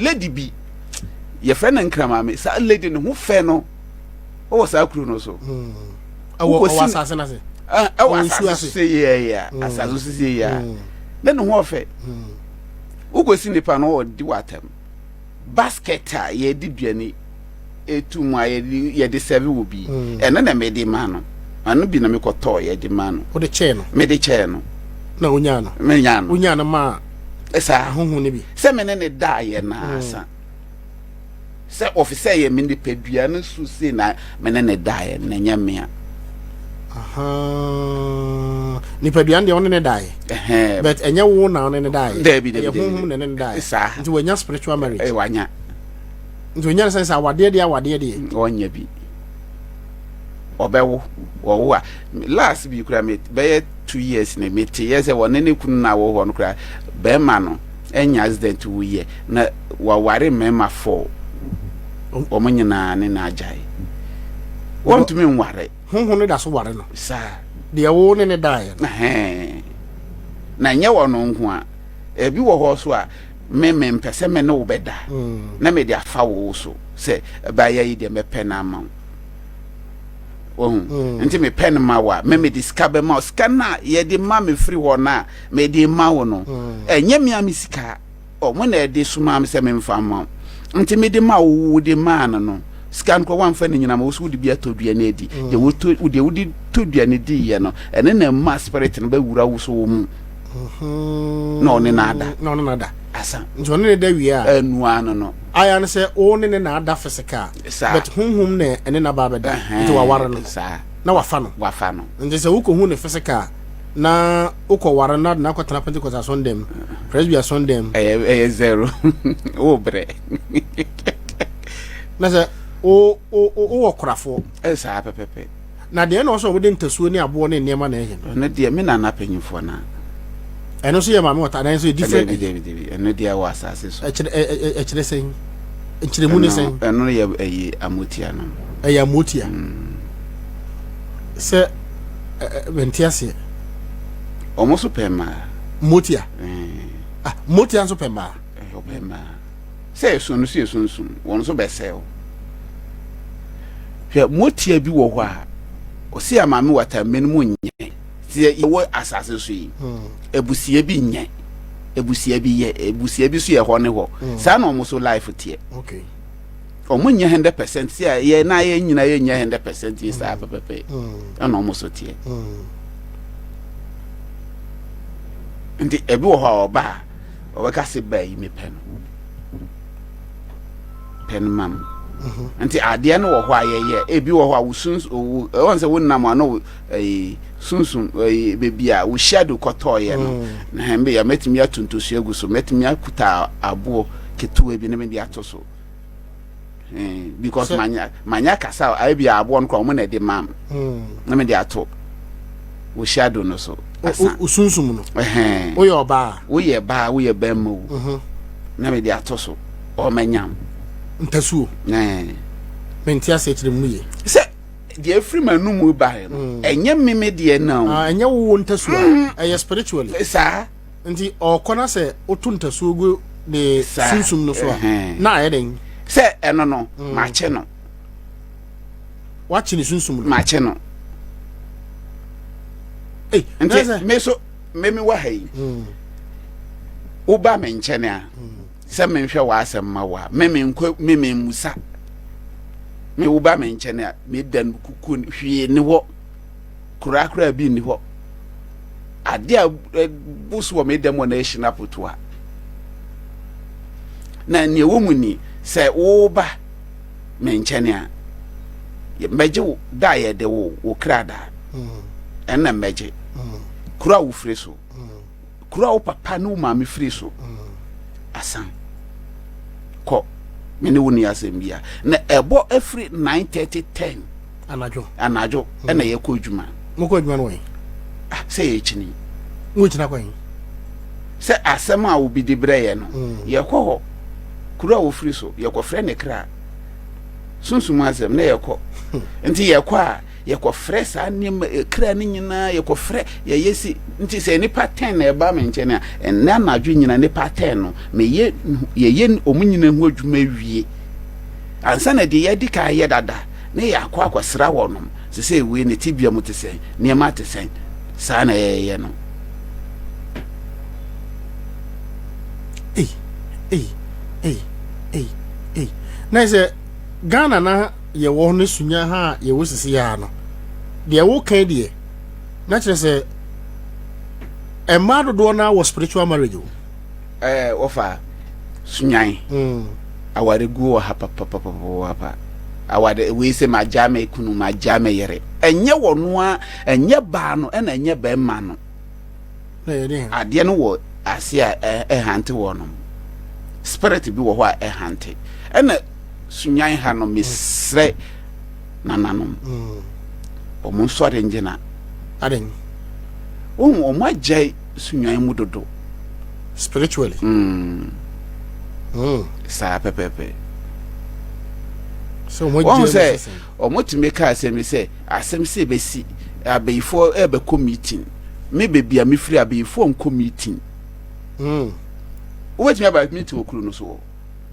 Lady bi yɛfrɛ no Nkramaame. Saa lady no ho fɛ no wɔ saa kuro no so. Ɛwɔ asase no ase. Ɛwɔ asase so sɛ yɛyɛ hmm. asase so sɛ yɛ hmm. na ne ho ɔfɛ. Wokɔsi nipa no ɔdi w'atɛm. Basket a yɛde duane etu mu a yɛde yɛde sɛve wɔ bi. Ɛno na mede ma no. Ɛno bi na mekɔtɔɔ yɛde ma no. Wode kyɛɛ no? Mede kyɛɛ no. Na onyaa no? Menyaa no. Onyaa no maa saa ahonhom no bi. Sɛ me ne ne daeɛ no asa. Sɛ ɔfi sɛ yɛ me nipadua no so sei na me ne ne daeɛ na ɛnyɛ me a. Nipadua no deɛ ɔne ne daeɛ. But ɛnyɛ wo na ɔne ne daeɛ. Dabi dabi. Ɛyɛ honhom na ɛne ne daeɛ. Saa. Nti wanya spiritual marriage. Ɛyɛ wanya. Nti onya no sɛ sɛ awadeɛ deɛ awadeɛ deɛ. Ɔnya bi. Ɔbɛwo. Wɔwo a last bi kura me bɛyɛ 2 years na mete yɛ sɛ wɔne ne kunu na wɔ hɔ no kura bɛrima no ɛnya accident wuyɛ na waware mmarima four, wɔn nyinaa ne na agyae, wɔntumi nware. Honhom no da so ware no. Saa. Deɛ wo ne ne daeɛ no. Na nyɛ wɔ no nko a, ebi wɔ hɔ so a me mempɛ sɛ me ne wo bɛda na mede afa wo so sɛ ɛbaayɛ yi deɛ mɛpɛ no ama wo, wahu nti mepɛ no ma wo a, me mede sika bɛma wo. Sika no a yɛde ma me firi hɔ no a mede ma wo no, ɛnyɛ me a me sika. Ɔmo na ɛde somaa me sɛ memfa ma wo, nti mede ma wo. Wode maa no no, sika no kɔ wamfa no nyina ma wo so, wode bi atɔ duane adi. Deɛ wotɔ, deɛ wode tɔ duane diiɛ no, ɛne na ɛma spirit no bɛwura wo so wɔ mu na ɔne no ada. Na ɔne no ada. Asa. Nti ɔne ne da wie a, ɛnua no. Aya no sɛ wo ne ne na ada physical. Saa. But honhom na ɛne na ba bɛda. Nti waware no. Saa. Na wafa no. Wafa no. Nti sɛ wokɔhu ne physical na wokɔware no na akɔtena Pentecost asɔndɛm, Presby asɔndɛm. Ɛyɛ zero wo brɛ. Na sɛ wo wo wowɔ korafoɔ. Saa pɛpɛpɛ. Na deɛ na ɔsɛ wɔde ntasuo ne aboɔ ne nneɛma na ɛyɛ no. Ɛno deɛ me nana panyinfoɔ na. Ɛno nso yɛ maame wɔta anaa nso yɛ different. Dabi dabi dabi, ɛno deɛ wɔ asase so. Ɛkyerɛ ɛkyerɛ sɛn? Nkyerɛmu ne sɛn? Ɛno yɛ ɛyɛ amotia no. Ɛyɛ amotia. Sɛ mente aseɛ. Ɔmo nso pɛ mmaa. Motia. Ah, motia nso pɛ mmaa. Ɔpɛ mmaa. Sɛ esun no so yɛ sunsum, wɔn nso bɛsɛe wo. Hwɛ, motia bi wɔ hɔ a, ɔsi amaame wata mmɛn mu nyɛ. Sɛ yɛwɔ asase so yi, abusua bi nyɛ, abusua bi yɛ, abusua bi so yɛ hɔ ne hɔ. Saa na wɔn so life teɛ. Wɔn nyɛ 100% sɛ yɛ na yɛ nyina yɛ nyɛ 100% yi saa pɛpɛpɛ. Ɛna wɔn so teɛ. Nti ebi wɔ hɔ a ɔba a, ɔbɛka sɛ baa yi mepɛ no, pɛ no ma m. Nti adeɛ no wɔ hɔ a yɛyɛ. Ebi wɔ hɔ a wosun owu ɛwɔn sɛ wonam a no ɛyi sunsun ɛyi beebi a wo shadow kɔtɔɔyɛ no na hɛn bɛyɛ. Mɛtumi ato ntosua gu so, mɛtumi akuta aboɔ ketewa bi na mɛde ato so because manya kasa a ebi aboɔ no kora wɔn na ɛde ma m na mɛde ato wo shadow no so. Asa osunsum no. Woyɛ ɔbaa. Woyɛ baa, woyɛ bɛrima o, na mede ato so ɔmɛnyam. Ntasuo. Mente ase, kyerɛ mu yie. Sɛ deɛ efiri m'anum baeɛ no, ɛnyɛ meme deɛ na o. Ɛnyɛ wo ntasuo a, ɛyɛ spiritually. Saa. Nti ɔkɔ na sɛ woto ntasuo gu ne sunsum no so a, na ayɛ dɛn? Sɛ ɛno no, makye no. Wakye ne sunsum no. Makye no. Nti me so me me wɔ ha yi, woba me nkyɛn a sɛ menhwɛ w'asɛm ma wo a, me menkɔ, me memmusa. Me woba me nkyɛn a, meda no kukuo hwee ne hɔ korakora bi nni hɔ. Ade a bu so wɔ me dɛm wɔ na ɛhyina potoa na nea ɛwɔ mu ni sɛ woba me nkyɛn a, mɛgye wo da a yɛde wo wo kra daa. Ɛnna mɛgye kuro a wofiri so, kuro a wo papa ne wo maame firi so. Asan kɔ, me ne wo ni asɛm bia na ɛbɔ afiri 9:30, 10 anadwo. Anadwo ɛna yɛkɔ adwuma. Mokɔ adwuma no wɔ Ah, sɛ yɛkyini. Wokyina kwan. Sɛ asɛm a obi de brɛ yɛ no, yɛkɔ hɔ kuro a wofiri so, yɛkɔfrɛ ne kra sunsum asɛm na yɛkɔ. Nti yɛkɔ a, Yɛkɔfrɛ saa nneɛma eh, kra no nyinaa yɛkɔfrɛ yɛyɛ si nti sɛ nnipa ten na ɛba me nkyɛn a ɛnnɛ anadwo nyina nnipa ten no meyɛ yɛyɛ wɔn nyinaa ho adwuma wie ansa na deɛ yɛadi kan yɛ dada ne yɛakɔ akɔsra wɔnom sɛ sɛ wei ne tebea mu te sɛn nneɛma te sɛn saa na yɛyɛ no. Ei, ei, ei, ei, ei. Na sɛ Ghana na yɛwɔ ne sunya ha a yɛwɔ sisi ha no, deɛ wokan deɛ, na kyerɛ sɛ mmaa dodoɔ no wɔ spiritual marriage o. Ɛɛ wɔfa sunyan. Mm. Awareguo wɔ ha papapapapa. Aware wei sɛ magya me kunu magya me yere. Ɛnyɛ wɔn a ɛnyɛ baa no ɛna ɛnyɛ bɛrima no. Adeɛ no wɔ ase a ɛhante wɔnom. Spirit bi wɔ hɔ a ɛhante. Ɛna Sunyan ha no mesrɛ nananom. Wɔn nsɔre ngyina. Aden. Wɔn wɔn agyae Sunyan mu dodo. Spiritually. Mm. Mm. Saa pɛpɛpɛ. So wɔn sɛ wɔn tumi ka asɛm bi sɛ asɛm sɛ ebesi abeyifoɔ ɛbɛkɔ meeting. Me baabi a mefiri abeyifoɔ nkɔ meeting. Mm. Wobɛtumi aba meeting wɔ kuro no so hɔ.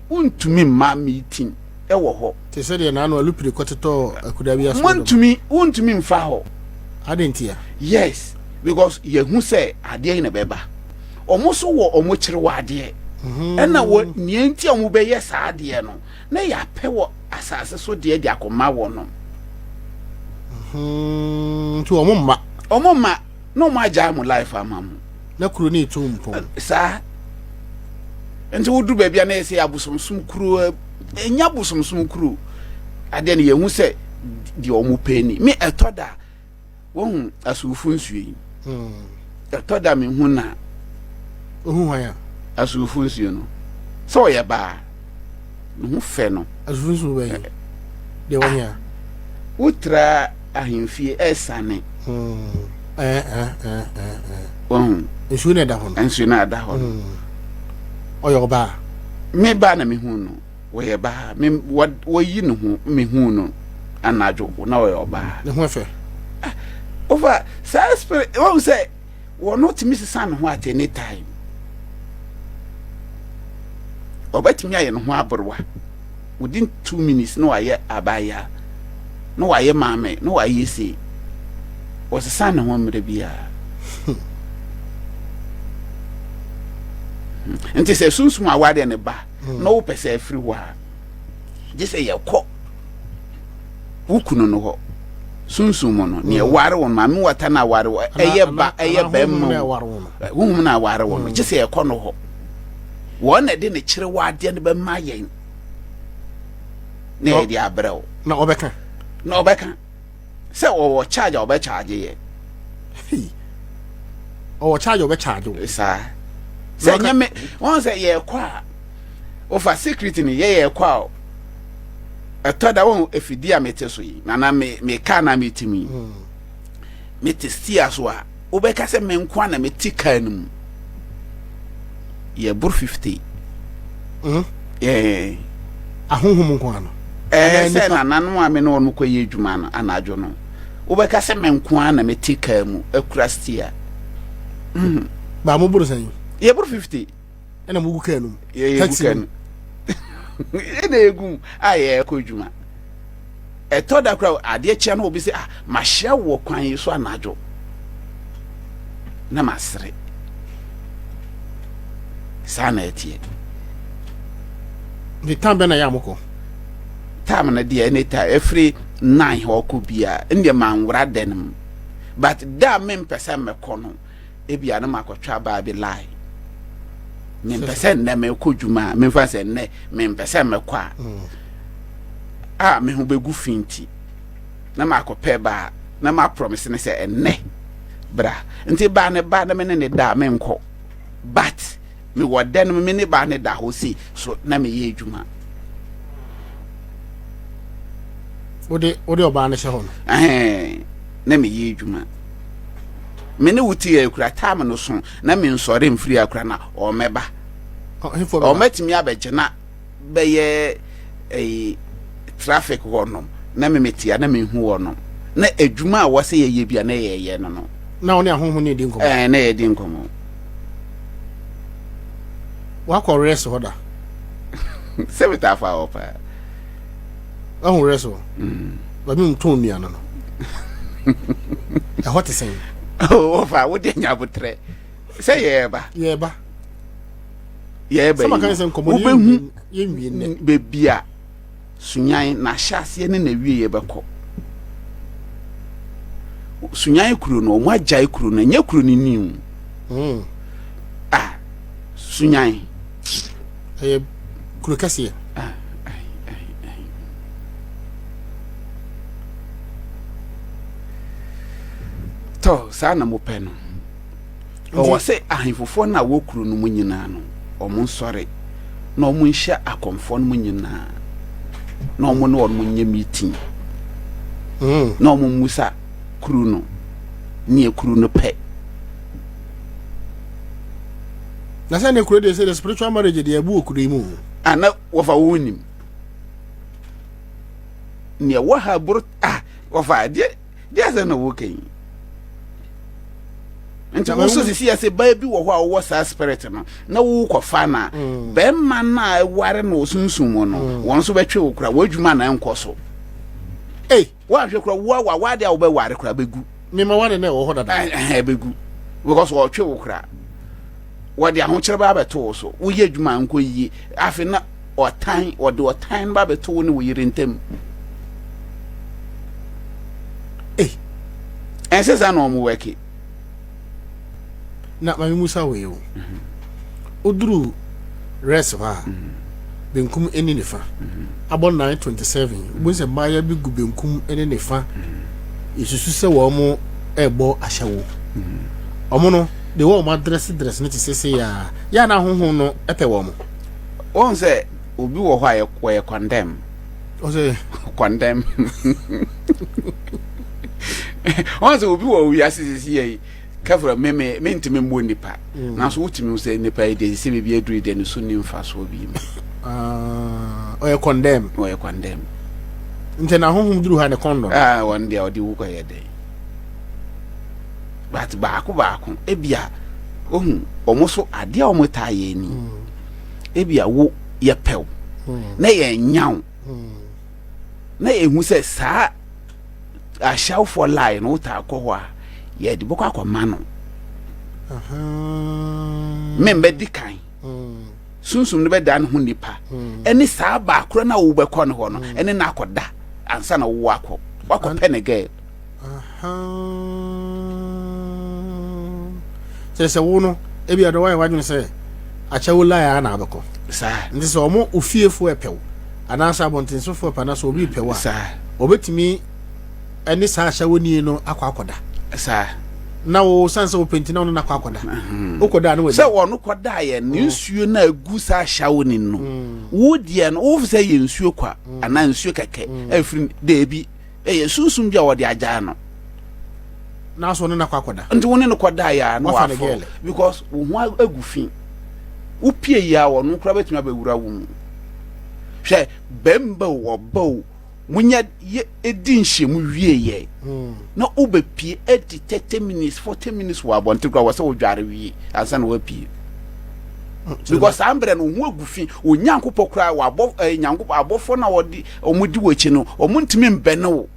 Wontumi mma meeting wɔ hɔ. Te sɛ deɛ n'ano alupire kɔtetɔɔ akuda bi aso. Wontumi wontumi mfa hɔ. Adɛn ntia? Yes, because yɛhu sɛ adeɛ yi na ɛbɛba. Wɔn nso wɔ wɔn kyerɛwadeɛ. Mhm. Ɛna wɔ nea nti a wɔbɛyɛ saa adeɛ no, na yɛapɛ wɔ asase so deɛ de akɔma wɔn no. Mhm, nti wɔn mma. Wɔn mma na wɔn agyae mo life ama mo. Na kuro no etu mpɔn. Saa. Nti wodu baabi a na yɛsɛ abosomsom kuro ɛnya abosomsom kuro. Adeɛ no yɛhu sɛ deɛ wɔn pɛ ni. Me ɛtɔ da wɔhu asowfo nsuo yi. Hmm. Ɛtɔ da mehu na. Ohu hwan a? Asowfo nsuo no. Sɛ ɔyɛ baa. Ne ho fɛ no. Asowfo nsuo bɛyi. Deɛ wɔn hia. Wotra ahemfie ɛsane. Wahu. Nsuo na ɛda hɔ no. Nsuo na ɛda hɔ no. Hmm. Ɔyɛ ɔbaa. Me baa na mehu no. Wɔyɛ baa. Me wɔyi ne ho mehu no anadwo na ɔyɛ ɔbaa. Ne ho fɛ. Ah, over saa spirit wɔn sɛ wɔn tumi sesa ne ho at any time. Ɔbɛtumi ayɛ ne ho aberewa. Within 2 minutes na wayɛ abaayewa, na wayɛ maame, na wayɛ sei. Wɔsesa ne ho mmerɛ biara. Nti sɛ sunsum awadeɛ ne ba na wopɛ sɛ afiri hɔ a, gye sɛ yɛkɔ wo kunu no hɔ sunsum mu no nea ɛware wɔn maame wata na aware wɔ ɛyɛ ba ɛyɛ bɛrima honhom na aware wɔn no gye sɛ yɛkɔ no hɔ. Wɔn na ɛde ne kyerɛ wɔ adeɛ no bɛma yɛn na yɛde abrɛ wo. Na ɔbɛka. Na ɔbɛka sɛ ɔwɔ charge a ɔbɛcharge yɛ. Ɔwɔ charge a ɔbɛcharge wo. Saa. Sɛ nyɛ me wɔn sɛ yɛkɔ a ofa secret ni yɛ yɛkɔ a ɛtɔ da wɔn efidie a mete so yi nana me me kaa na mete mu yi hmm. mete stia so a. Wobɛka sɛ me nko ara na mete kaa no mu. Yɛboro 50. Mm. Yeah. Ahonhom nko ara no. Ɛɛ sɛ nananom a me ne wɔn kɔyɛ adwuma no anadwo no. Wobɛka sɛ me nko ara na mete kaa mu akura stia. Mm. Ba mo boro sɛn? Yɛboro 50. Ɛna mo gu kaa no mu. Yɛgu kaa no. Ɛna yɛgu a yɛkɔ adwuma. Ɛtɔ da koraa adeɛ kyea na obi sɛ ah mahyia wo wɔ kwan yi so anadwo na masere. Saa na ɛteɛ. Nti tam bɛ na yɛ a mokɔ? Tam no deɛ ɛne ta ɛfiri 9 hɔ kɔ bia ɛndeɛ manwora dɛ no mu but da a mempɛ sɛ mɛkɔ no ebia na makɔtwa baa bi line mempɛ sɛ nnɛ mekɔ dwuma a memfa sɛ nnɛ mempɛ sɛ mɛkɔ a mm. a me ho bɛgu fi nti na makɔpɛ baa na maprɔmese ne sɛ ɛnnɛ bra nti baa ne ba na me ne ne da a menkɔ but mewɔ dɛ no me ne baa ne da hɔ sei so na meyɛ adwuma wode wode ɔbaa no hyɛ hɔ no ɛhɛn na meyɛ adwuma me ne wo te akura time no so na me nsɔre mfiri akura na ɔmɛba ɔmɛtumi abɛgyina bɛyɛ ɛyi traffic hɔ nom na me metia na mehu hɔ nom Na adwuma a wɔsɛ yɛyɛ bi a na yɛyɛ no no. Na wɔne ahonhom no redi nkɔmmɔ. Ɛɛ, na yɛdi nkɔmmɔ. Wakɔ rest hɔ da? Sɛ metaa fa hɔ paa. Wahu rest hɔ? Mm. Baabi mu tɔn nnuane no. Ɛhɔ te sɛn? Wɔfa wode anya abotrɛ sɛ yɛreba. Yɛreba. Yɛreba yi wobɛhu baabi a Sunyan n'ahyɛaseɛ ne n'awieɛ bɛkɔ. Sunyan kuro no, wɔn agyae kuro no, ɛnyɛ kuro no ni o. Mm. Ah, Sunyan. Ɛyɛ kuro kɛseɛ. Ah, ai, ai, ai. Tɔ, saa na mopɛ no. Ɔwɔ sɛ ahenfofoɔ no a wɔ kuro no mu nyinaa no, wɔn nsɔre na wɔn nhyia akɔmfoɔ no mu nyinaa na wɔn ne wɔn nyɛ meeting mm. na wɔn mmusa kuro no neɛ kuro no pɛ. Na sɛ ne kuro deɛ sɛ the spiritual marriage deɛ ɛbu wɔ kuro yi mu. Ana wɔfa wɔn nim neɛ wɔ ha boro ah wɔfa deɛ deɛ asɛm na wɔka yi. Nti wo nso sisi ase baa bi wɔ hɔ a wowɔ saa spirit no na wokɔfa no a mm. bɛrima no a ɛware no wɔ sunsum mu no mm. wɔn nso bɛtwe wo kora w'adwuma na ɛnkɔ so. Ei. Woanhwɛ kora wo a wade a wobɛware kora bɛgu. Mema wade na ɛwɔ hɔ dada. Ɛhɛn bɛgu because wɔtwe wo kora wɔde ahokyerɛ ba abɛto wo so woyɛ adwuma nkɔ yie afei na ɔtan wɔde ɔtan no ba abɛto wo ne wo yere ntam. Ei. Ɛnsɛ saa na wɔn wɛke. Na maame musa wei o. Woduru rest hɔ a, benkum ne nifa. Abɔ 9:27, wobɛhu sɛ mmayewa bi gu benkum ne nifa. Yɛsusu sɛ wɔn ɛrebɔ ahyɛwo. Wɔn no, de wɔn adrɛse drɛse no te sɛ sɛ yɛ a na ahonhom no pɛ wɔn. Wɔn sɛ obi wɔ hɔ a wɔyɛ condemn. Ɔsɛ condemn. Wɔn sɛ obi wɔ wiase sisi yɛ yi kɛfrɛ me me me ntumi mmɔ nipa. Mm. Nanso wotumi hu sɛ nipa yi deɛ sɛ biribi aduru deɛ ne so ni mfasoɔ bi mu. Ah, ɔyɛ condemn. Ɔyɛ condemn. Nti na ahohom duru ha ne kɔndɔm. Ah, wɔn deɛ ɔde wu kɔyɛ dɛ. But baako baako ebia ohu wɔn so adeɛ a wɔn taa yɛ ni. Mm. Ebia wo yɛ pɛw mm. na yɛn nyaw na ehu sɛ saa. Ahyɛwfoɔ line no wotaa kɔ hɔ a yɛde bɛkɔ akɔma no membɛdi kan mm. sunsum no bɛda ne ho nipa mm. ɛne saa baakora no a wobɛkɔ no hɔ no mm. ɛne no akɔda ansa na wowɔ akɔ wakɔpɛ ne gɛl kyerɛ sɛ wo no ebi adɔ wayɛ wadwene sɛ akyɛwo line a na abɛkɔ saa nti sɛ ɔmo ofiefoɔ ɛpɛw anaasɛ abɔntensofoɔ pɛ anaasɛ obi repɛ wo a, wɔbɛtumi ne saa ahyɛwoni no akɔ akɔda. Saa. Na wo san sɛ wopɛ nti na ɔno no akɔ akɔda. Mhm. Wokɔda no wadi. Sɛ wɔn kɔda yɛ ne mm. nsuo no a egu saa ahyɛwoni no. Mm. Wo deɛ no wo sɛ yɛ nsuo kwa mm. anaa nsuo kɛkɛ ɛfiri deebi ɛyɛ sunsum bi a wɔde agyaa no. Nanso ɔne no akɔ akɔda. Nti wo ne no kɔda yɛ a na wafɔ because wo ho agu fi. Wopie yi a wɔn koraa bɛtumi abɛwura wo mu. Hwɛ, bɛmba o, ɔba o, monya yɛ edi nhyiamu wie yɛ hmm. na wobɛpie adi 30 minutes 40 minutes wɔ abɔnten koraa wɔ sɛ wodware wie ansa na woapie hmm, because saa mmerɛ no ho agu fi onyankopɔn koraa wabɔ eh, nyankopɔn abɔfoɔ no a wɔde wɔn di wɔ akyi no wɔn ntumi mbɛne wo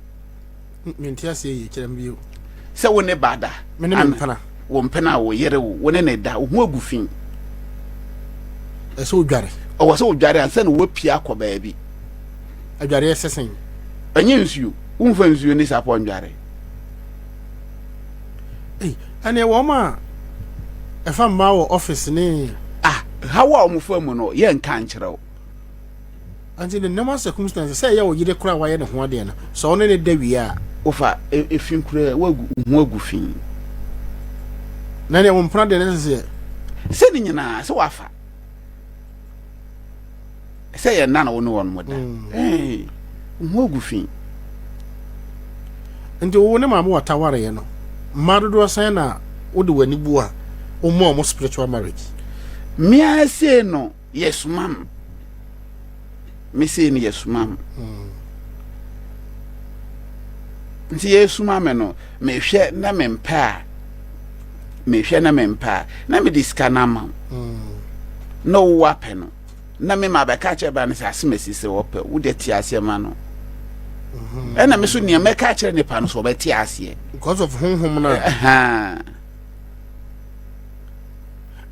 Mente aseɛ yie, kyerɛ me bio. Sɛ wo ne ba da. Me ne me mpena. Wo mpena a wo yere wo, wo ne ne da, wo ho agu fi. Ɛsɛ odware. Ɔwɔ sɛ odware ansa na wapue akɔ baabi. Adwareɛ sɛ sɛn? Ɛnyɛ nsuo. Womfa nsuo ne sapɔ ndware. Ei, ɛneɛ wɔn a ɛfa mmaa wɔ office ne. Ah, haw a wɔn fa mu no, yɛnka nkyerɛ wo. Nti the normal circumstances sɛ ɛyɛ wo yere koraa a wayɛ ne ho adeɛ no sɛ ɔne ne da wie a. Wofa efi koraa wagu wo ho agu fi. Na deɛ wo mpena deɛ ne sɛ. Sɛ ne nyinaa sɛ wafa sɛ yɛ nna na wo ne wɔn mo da. Mm. Wo ho agu fi. Nti wo ne maame wata wareɛ no mmaa dodoɔ sɛn na wode w'ani bu a woma wɔn spiritual marriage? Mmea sei no Yɛsoma m'. Me sei no yɛsoma m'. Nti yɛsuma me no, mehwɛ na mempɛ a, mehwɛ na mempɛ a, na mede sika no ama wo. Na wowɔ apɛ no. Na me ma bɛka kyerɛ ba no sɛ asɛm asi sɛ wɔpɛ, wo deɛ te aseɛ ma no. Ɛna me so nea mɛka kyerɛ nipa no so ɔbɛte aseɛ. Because of honhom no.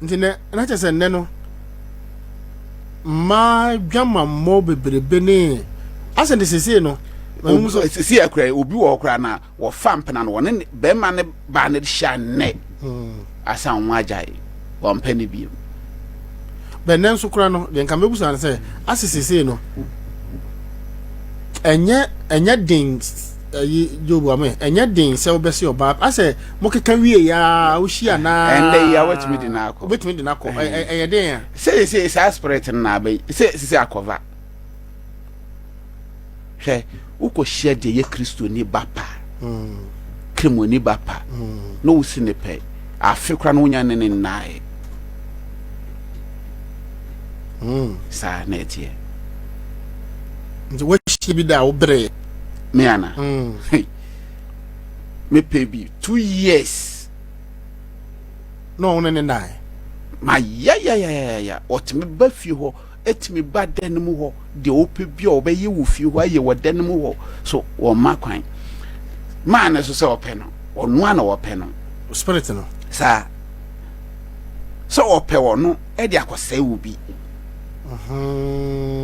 Nti nɛ na kyerɛ sɛ nnɛ no mmaa dwamammɔ bebrebe ne asɛ de sesei no sisi akura obi wɔ hɔ koraa na wɔfa mpena no wɔne bɛrima ne baa no hyɛ nnɛ hmm. asan wɔn agyae wɔn mpɛ ne bio. Bɛnɛ nso koraa no deɛ nka mɛbusa no sɛ ase sesei no ɛnyɛ ɛnyɛ den ɛyi job ame ɛnyɛ den sɛ wobɛsi ɔbaa asɛ mokeka wie ya wohyia naa ɛndɛ yi a wobɛtumi de no akɔ wobɛtumi de no akɔ ɛyɛ den a sɛ sɛ saa spirit no na abɛyi sɛ sɛ akɔva hwɛ wokɔhyia deɛ yɛ kristoni ba pa hmm. kremoni ba pa hmm. na wosi ne pɛ afe kora no wonya ne ne nnaeɛ hmm. saa na ɛteɛ nti woahyia bi da a woberee me ana mepɛ bi 2 years. Na ɔno ne nae. Ma yayayayaya, ɔtumi ba fie hɔ, ɛtumi ba dan no mu hɔ, deɛ ɔpɛ bi a ɔbɛyɛ wɔ fie hɔ ayɛ wɔ dan no mu hɔ so wɔmma kwan maa no so sɛ ɔpɛ no, ɔno a na ɔpɛ no. Spirit no. Saa sɛ ɔpɛ ɔno ɛde akɔsɛe wo bi.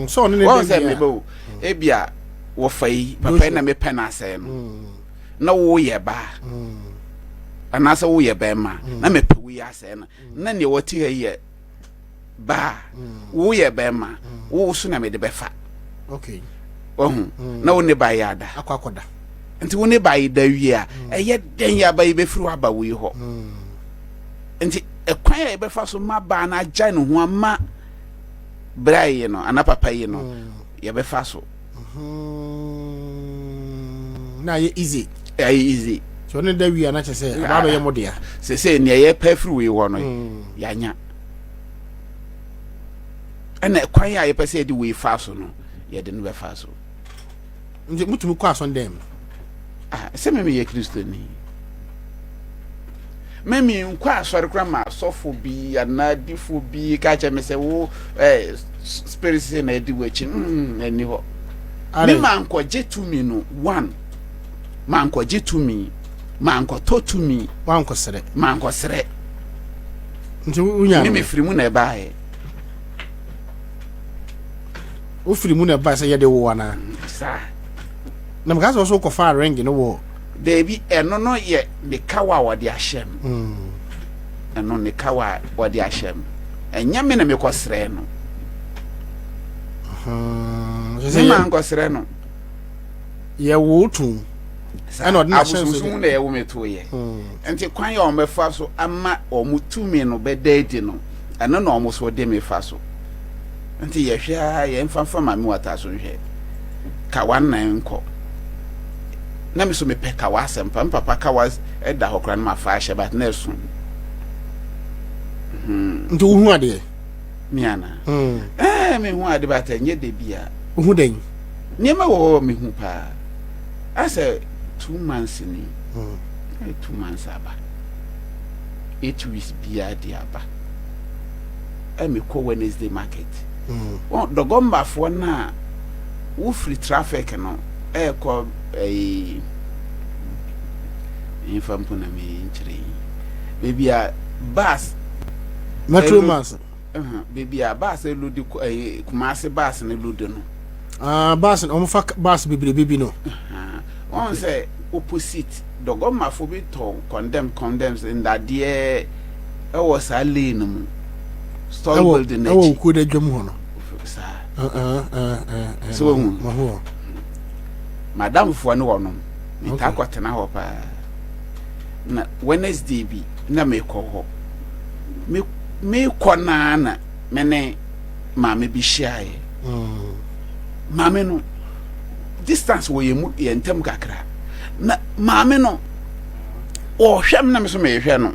Sɛ ɔno ne wɔn sɛ mebɛ o, ebia wɔfa yi papa yi na mepɛ no asɛe no mm. na woyɛ baa mm. anaasɛ woyɛ bɛrima mm. na mepɛ wo yi asɛe no na nea wɔte ha yi yɛ baa, woyɛ bɛrima, wo so na mede bɛfa. Wahu na wo ne ba yɛ ada nti wo ne ba yi da wie a, ɛyɛ dɛn yɛ aba yi bɛfiri hɔ aba wo yi hɔ? Nti ɛkwan a yɛbɛfa so ma baa no agya ne ho ama bra yi no anaa papa yi no, yɛbɛfa so. Na ayɛ easy. Ɛyɛ easy. Sɛ ɔne da wie a, na kyerɛ sɛ aba abɛyɛ mo dea. Sɛ nea yɛpɛ firi wei hɔ no, yɛanya. Ɛna kwan a yɛpɛ sɛ yɛde wei fa so no, yɛde no bɛfa so. Nti mutumi kɔ asɔndɛn mu? Ah, sɛ me meyɛ kristoni, me menkɔ asɔre kora ma asɔfo bi anaa difo bi ka kyerɛ me sɛ wo eh, spirit sɛ na adi w'akyi, ɛnni hɔ. Me mankɔgye tumi no one, mankɔgye tumi, mankɔtɔ tumi. Wankɔsrɛ. Mankɔsrɛ. Nti wonya no? Me mefiri mu na ɛbaeɛ. Wofiri mu na ɛbaeɛ sɛ yɛde wo anaa? Saa. Na meka sɛ wo so wokɔfaa ring no wɔ. Daabi, ɛno no yɛ ne kawa a wɔde ahyɛ m. Ɛno ne kawa a wɔde ahyɛ m. Ɛnyɛ me na mekɔsrɛ no. Me ma nkɔsrɛ no. Yɛwo tom. Ɛna ɔde n'ahyɛnso abosonsom na yɛwo me toeɛ. Nti kwan a wɔbɛfa so ama wɔn tumi no bɛda adi no, ɛno na wɔn so de me fa so. Nti yɛhwɛ a yɛmfa mfa maame wata so nhwɛ. Kawa nnan nkɔ. Na me so mepɛ kawa asɛmpa. Me papa kawa ɛda hɔ koraa na mafa ahyɛ, but na ɛso. Nti wohu adeɛ? Me ana? Ɛɛ, mehu ade, but ɛnyɛ da bia. Wohu dɛn? Nneɛma wɔ hɔ mehu paa. Asɛ 2 months ni. 2 months aba. 8 weeks biara de aba. Ɛ mekɔ Wednesday market. Wɔn dɔgɔmbafoɔ no a wofiri traffic no ɛrekɔ ɛyi nfa mpo na me nkyerɛ yi. Baabi a bus. Metro Mass. Baabi a bus load ɛyi Kumasi bus no load no. Ah, bus no, wɔn fa bus bebrebe bi no. Wɔn sɛ opposite dɔgɔmafo bi tɔn condemn condemns ndadeɛ ɛwɔ saa lane no mu. Store building n'akyi. Ɛwɔ okuo da dwam hɔ no. Saa. So ohun. Madamfoɔ ne wɔnom. Metaa kɔtena hɔ paa. Na Wednesday bi na mekɔ hɔ. Me mekɔ naa na me ne maame bi hyiaeɛ. Maame no, distance wɔ yɛn mu yɛn ntam kakra. Na maame no ɔhwɛ me na me so mehwɛ no.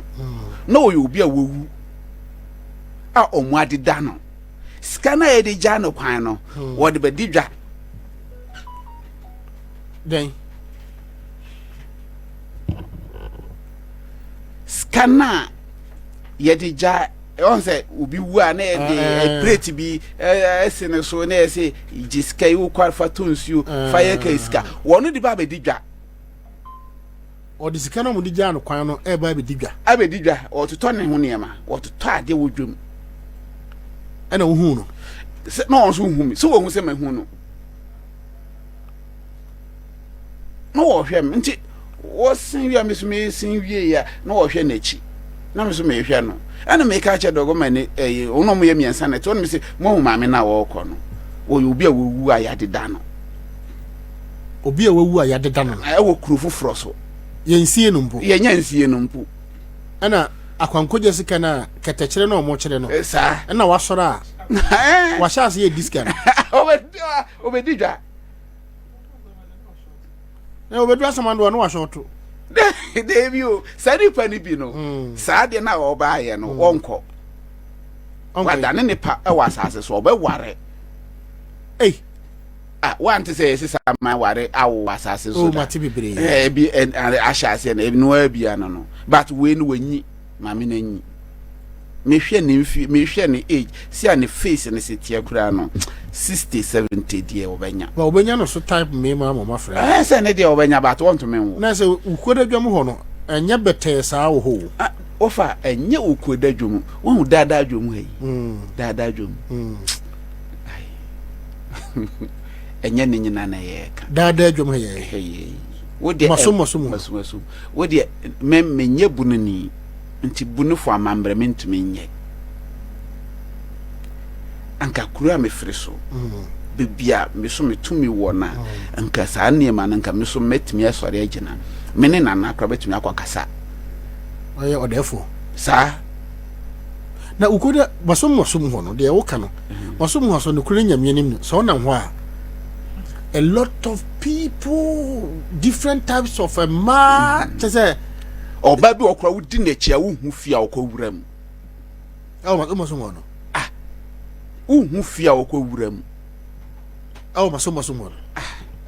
Na ɔyɛ obi a wawu a ɔmo adeda no. Sika no a yɛde gya no kwan no, wɔde bɛdi dwa. Dɛn? Sika no a yɛde gya ɔn sɛ obi wu a na yɛde eh, eh. plate bi ɛsi ne so na yɛsɛ gye sika yi wokɔ fa to nsuo fa yɛ ka sika wɔn de ba abɛdi dwa. Ɔde sika no a wɔde gyaa no kwan no reba abɛdi dwa. Abɛdi dwa, ɔretotɔ ne ho nneɛma, ɔretotɔ adeɛ wɔ dwam. Ɛna wohuu no? Sɛ na wɔn nso hu me, sɛ wɔhu sɛ mahu no. Na wɔhwɛ me nti wɔsen wie a me nso mesen wie a na wɔhwɛ n'akyi na me nso mehwɛ no. Ɛna meka kyerɛ dɔgɔma ne ɛyi wɔn a wɔyɛ mmiɛnsa na ɛte wɔn sɛ moahu maame no a wɔrekɔ no wɔyɛ obi a wɔwu a yɛadeda no. Obi a wawu a yɛadeda no no. Ɛwɔ kuro foforɔ so. Yɛnsie no mpo. Yɛnya nsie no mpo. Ɛna akwankogya sika no a kɛtɛkyerɛ no a wɔkyerɛ no. Saa. Ɛna wasɔre a. Wahyɛ ase yɛ di sika no. Obɛdi dwa. Na obɛdu asamandoa no wahyɛ ɔto. Deebi o, saa nipa no bi no, hmm. saa deɛ no a ɔbaayɛ no, hmm. wɔnkɔ. Wadane nipa wɔ asase so, ɔbɛware. Ei. Ah, wante sɛ yɛsi saman ware awo wɔ asase so oh, da. Mate bebree. Eh, ebi eh, ahyɛ aseɛ no, noa bia no no. But wei no wanyi, maame no anyi. Mehwɛ ne mfi, mehwɛ ne age, si a ne face ne se teɛ koraa no, 60, 70 deɛ wɔbɛnya. Ba wɔbɛnya no so type mmarima ama wɔafrɛ. Eh, sɛ ne deɛ wɔbɛnya but wɔntumi nwo. Na sɛ wukuo da dwam hɔ no, ɛnyɛ bɛtɛɛ saa wɔ hɔ o. Ah, wɔfa ɛnyɛ wukuo da dwam, wɔn daadaa dwam ha yi. Mm. Daadaa dwam. Mm. ɛnyɛ ne nyina na yɛka daadaa adwam ha yɛ wodeɛ masom masom masom masom wodeɛ me menyɛ bununi nti bunufo amammerɛ mentumi nyɛ anka kuro a mefiri so mm. baabi a me so metumi wɔ no a mm. anka saa nneɛma no anka me so mɛtumi asɔre agyina me ne nana koraa bɛtumi akɔ kasa ɔyɛ ɔdɛɛfoɔ saa Na wokɔ dɛ bɔsom bɔsom hɔ no, deɛ woka no, bɔsom hɔ so nokorɛ Nyame anim no, sɛ wonam hɔ a, a lot of people, different types of mmaa, kyɛ sɛ. Ɔbaa bi wɔ koraa wodi n'akyi a wohu fie a ɔkɔ wura mu. Ɛwɔ bɔsom hɔ no. Ah, wohu fie a ɔkɔ wura mu. Ɛwɔ bɔsom bɔsom hɔ no.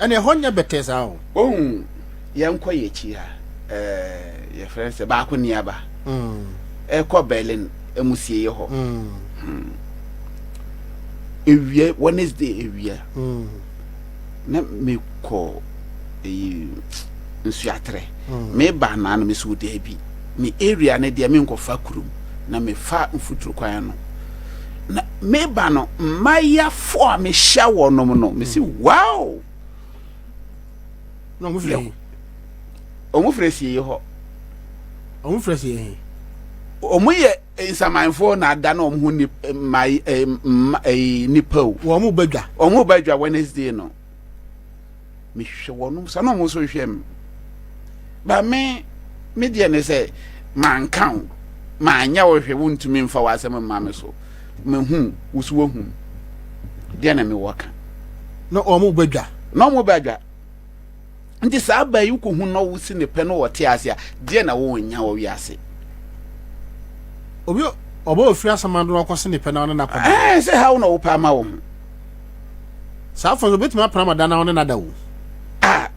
Ɛnna ɛhɔ nyɛ bɛtɛɛ saa o. Ohun yɛnkɔ yɛn akyi ha ɛɛ yɛfrɛ no sɛ baako niaba mm. ɛkɔ Berlin amusieyɛ hɔ mm. hmm. ewia Wednesday ewia mm. na mekɔ eyi nsuatrɛ mm. meba naa no mesɛ daabi me area no deɛ menkɔfa kurom na mefa mfuturo kwan no na meba no mmayafo a mehyia wɔnom no mesi mm. wow na wɔn firi he wɔn firi sie hɔ wɔn firi sie he wɔn yɛ nsamanfoɔ na ada na wɔn ho ni mma mma nipa o wɔn ba dwa wɔn ba dwa Wednesday no. mehwɛ wɔn saa na wɔn nso hwɛ me ba me me deɛ ne sɛ manka wo manyɛ wo hwɛ wontumi mfa w'asɛm mma me so mehu wo so wahu deɛ na mewɔ ka na wɔn bɛdwa na wɔn bɛdwa nti saa ba yi wokɔhu na wosi ne pɛ na wɔte ase a deɛ na wɔnya wɔ wiase obi ɔbɛ ofiri asamando na ɔkɔse ne pɛ na ɔne n'akɔda ɛɛ sɛ haw na wopɛ ama wo ho Saa afɔ nso obetumi apena ma da na ɔne nada o. Ah,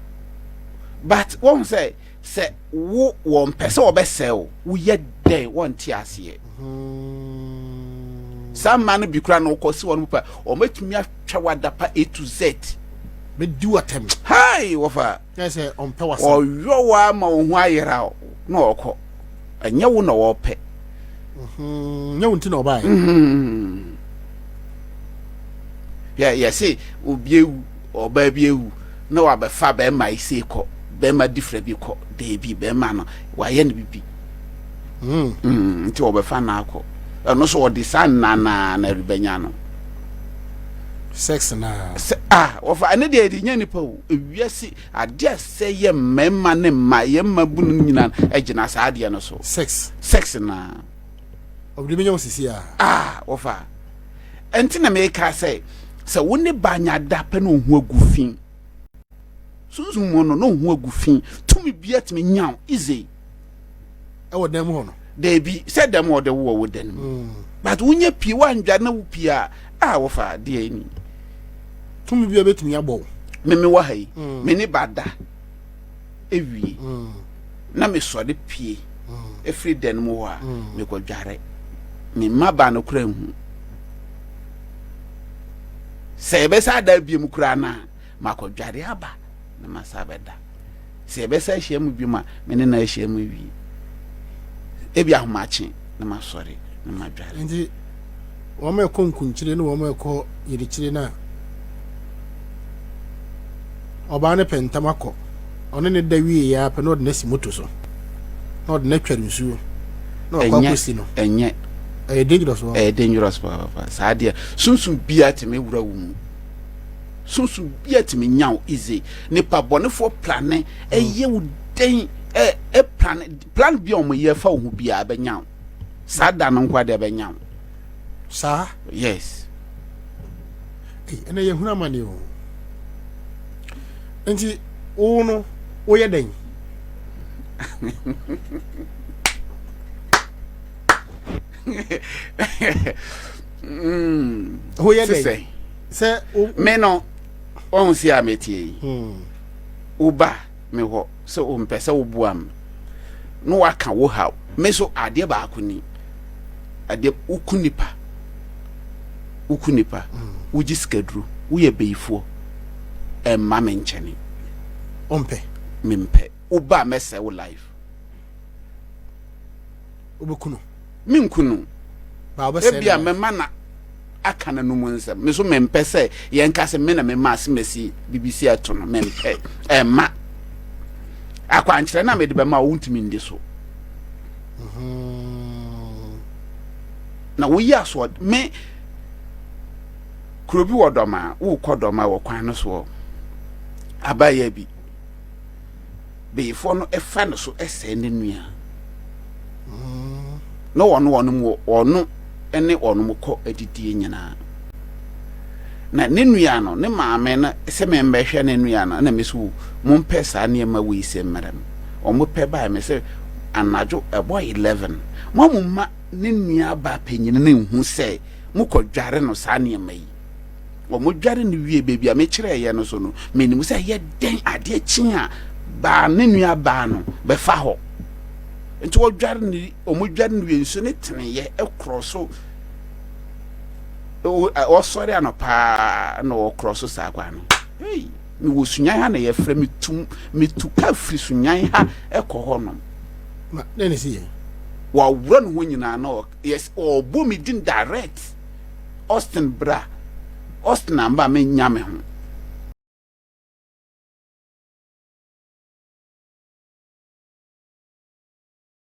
but wɔn sɛ sɛ wo wɔn pɛ sɛ wɔbɛsɛe o, woyɛ dɛn wɔnte aseɛ. Hmm. Saa mmaa no bi kura na wɔkɔ si wɔn pɛ, wɔn bɛtumi atwa wadapa A to Z. Bɛdi watɛm. Hai wɔfa. Kyɛ sɛ ɔmpɛ wasɛm. Ɔyɔ wa ma wɔn ho ayera na ɔkɔ. Ɛnyɛ wo na wɔpɛ. Mhm, nyɛ wo nti na ɔbaeɛ. Mhm. Yɛ yɛse obi ewu, ɔbaa bi ewu na wabɛfa bɛrima yi sei kɔ, bɛrima difrɛ bi kɔ, deebi bɛrima no wayɛ no bibi. Mm. Mm, nti wɔbɛfa no akɔ. Ɛno so wɔde saa nna naa na ɛrebɛnya no. Sex naa. Sɛ ah wɔfa ɛne deɛ yɛde nya nipa o. Ewiase adeɛ a sɛ yɛ mmarima ne mma yɛ mma bunu no nyinaa gyina saa adeɛ no so. Sex. Sex naa. Ɔbɛde bɛnya wo sisi a. Ah wɔfa. Ɛnti na meka sɛ sɛ wo ne ba nya da pɛ na ohu agu fi. Sunsum mu no na ohu agu fi. Tumi bi atumi nya wo easy. Ɛwɔ dan mu hɔ no. Dabi sɛ dɛm ɔde wo wɔ wo dan mu. Mm. But wonya pie woandwa na wo pie a a wɔfa adeɛ ni. Tumi bi a bɛtumi abɔ wo. Me me wɔ ha yi. Mm. Me ne ba da ewie. Mm. Na mesɔre pie. Ɛfiri dan mu hɔ a, mekɔdware. Me mmabaa no koraa nhu. Sɛ yɛbɛsa ada biom koraa no a, makɔdware aba na masa abɛda. Sɛ yɛbɛsa ahyia mu biom a, me ne no ahyia mu awie. Ebi ahomakye na masɔre na madware. Nti wɔn a ɛkɔ nkunkyire ne wɔn a ɛkɔ yirikyire no a, ɔbaa no pɛ ntɛm akɔ. Ɔne ne da wie yɛ apɛ na ɔde no asi moto so na ɔde no atware nsuo na wakɔ akɔsi no. Ɛnyɛ. Ɛyɛ dangerous wɔ. Ɛyɛ dangerous papaapa. Saa deɛ sunsun biara tumi wura wo mu. Sunsun biara tumi nya wo easy. Nipa bɔnefoɔ plane ɛyɛ wo dɛn ɛ ɛ plane plan bi a wɔn yɛ fa wo ho biara bɛnya wo. Saa da no nko adeɛ bɛnya wo. Saa. Yes. Ɛnna yɛ hunu amane o. Nti wo no woyɛ dɛn? Woyɛ dɛn? Sɛ me no ɔhu si a metie yi woba me hɔ sɛ wompɛ sɛ woboa me na waka wo haw me so adeɛ baako ni adeɛ woku nipa woku nipa wogye sikaduro woyɛ beyifoɔ ɛmma me nkyɛne ɔmpɛ mempɛ woba a mɛsɛ wo life wobɛku no menku no ebia mɛma na aka n'anom nsɛm me so mempɛ sɛ yɛnka sɛ me na mema asemasi biribi ato no mempɛ ɛmma akwankyerɛ no a mede bɛma wo wontumi ndi so mhm. Na woyi asoɔ me kuro bi wɔ dɔm a wokɔ dɔm a wɔ kwan no soɔ abayɛ bi beyifoɔ no ɛfa no so ɛsɛe ne nua mm. na wɔn wɔn mu wɔn ne wɔn mu kɔ adidie nyinaa na ne nua no ne maame no sɛ memmɛhwɛ ne nua no na me so mompɛ saa nneɛma wei sɛ mmerɛ m wɔn pɛ bae me sɛ anadwo ɛbɔ 11 mo a mo ma ne nua baa panyin no nhu sɛ mokɔdware no saa nneɛma yi. Wɔdware no wie baabi a mekyerɛeɛ no so no, menim sɛ ɛyɛ dɛn adeɛ kye a baa ne nua baa no bɛfa hɔ. Nti wɔdware no, wɔdware no wie nsuo no teneeɛ ɛkorɔ so. Wɔsɔre anɔpaa na wɔkorɔ so saa kwan no. Hey, mewɔ Sunyan ha na yɛfrɛ metu metu ka firi Sunyan ha ɛkɔ hɔ nom. Ma dɛn na ɛsi yɛ? Wɔaworɔ ne ho nyinaa na yes ɔbɔ me din direct. Austin bra. Austin amba a menya me ho.